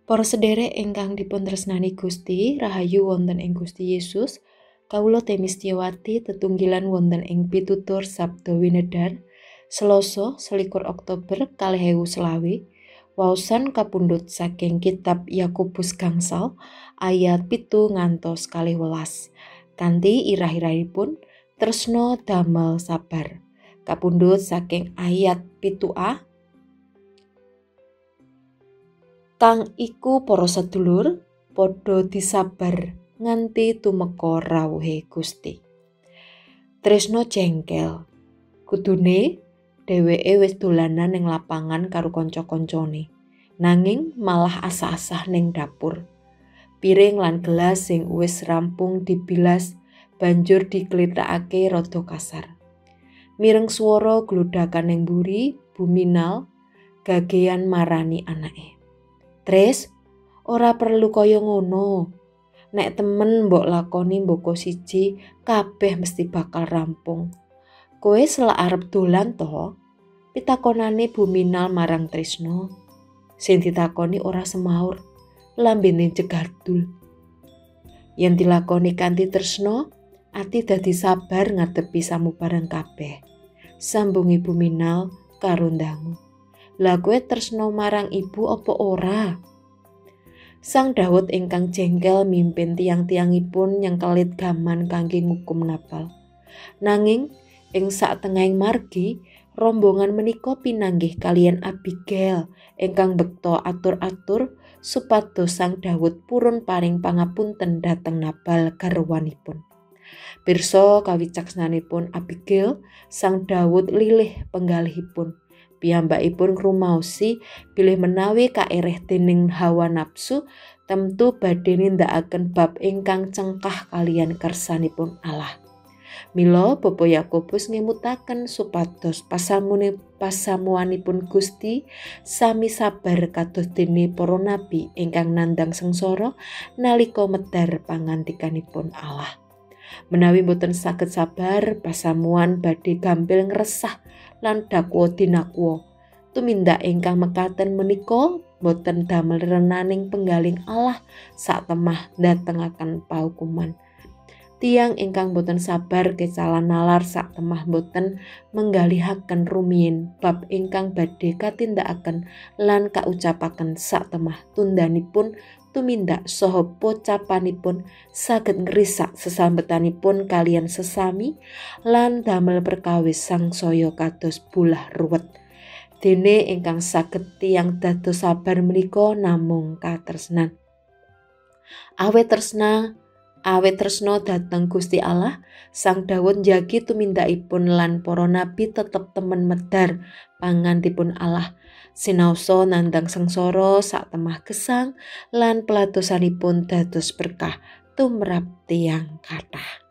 Para sederek ingkang dipuntresnani Gusti, rahayu wonten ing Gusti Yesus, kawula Temi Setiawati tetunggilan wonten ing pitutur Sabda Winedar, Selasa 21 Oktober 2020, waosan kapundhut saking kitab Yakobus gangsal ayat 7 ngantos 12. Kanthi irah-irahipun tresna damel sabar. Kapundhut saking ayat 7a. Kang iku para sedulur padha disabar nganti tumeka rawuhe Gusti. Tresno jengkel. Kudune dheweke wis dolanan ning lapangan karo kanca-kancane. Nanging malah asah-asah ning dapur. Piring lan gelas sing wis rampung dibilas banjur diglethakake rada kasar. Mireng swara gludhakan ning mburi, Buminal gagean marani anake. Tres, ora perlu kaya ngono. Nek temen mbok lakoni mboko siji, kabeh mesti bakal rampung. Kowe selak arep dolan to? Pitakonane Buminal marang Tresno. Sing ditakoni ora semaur, lambene jegardul. Yen dilakoni kanthi tresno, ati dadi sabar ngadepi samubarang kabeh. Sambungi Buminal karo ndangu. Lah kowe tresno marang ibu apa ora? Sang Daud ingkang jengkel mimpin tiang-tiangipun nyengkelit gaman kangge ngukum Nabal. Nanging ing satengahing margi, rombongan menika pinanggih kaliyan Abigail ingkang bekta atur-atur supados Sang Daud purun paring pangapunten dhateng Nabal garwanipun. Pirsa kawicaksananipun Abigail, Sang Daud lilih penggalihipun. Piyambakipun ngrumaosi bilih menawi kaereh dening hawa nafsu temtu badhe nindakaken bab ingkang cengkah kaliyan kersanipun Allah. Mila Bapa Yakobus ngemutaken supados pasamuanipun Gusti sami sabar kados dene para nabi ingkang nandhang sengsara nalika medhar pangandikanipun Allah. Menawi boten saged sabar, pasamuan badhe gampil ngresah lan dakwa dinakwa. Tumindak ingkang mekaten menika boten damel renaning penggaling Allah satemah ndatengaken paukuman. Tiang ingkang boten sabar kecalan nalar satemah boten menggalihaken rumiyin bab ingkang badhe katindakaken lan kaucapaken satemah tundanipun tumindak saha pocapanipun saged ngrisak sesambetanipun kaliyan sesami lan damel perkawis sangsaya kados bulah ruwet. Dene ingkang saged tiyang dados sabar menika namung katresnan. Awit tresna dhateng Gusti Allah, Sang Daud njagi tumindakipun lan para nabi tetep temen medhar pangantipun Allah. Sinaosa nandhang sengsara satemah gesang lan peladosanipun dados berkah tumrap tiyang kathah.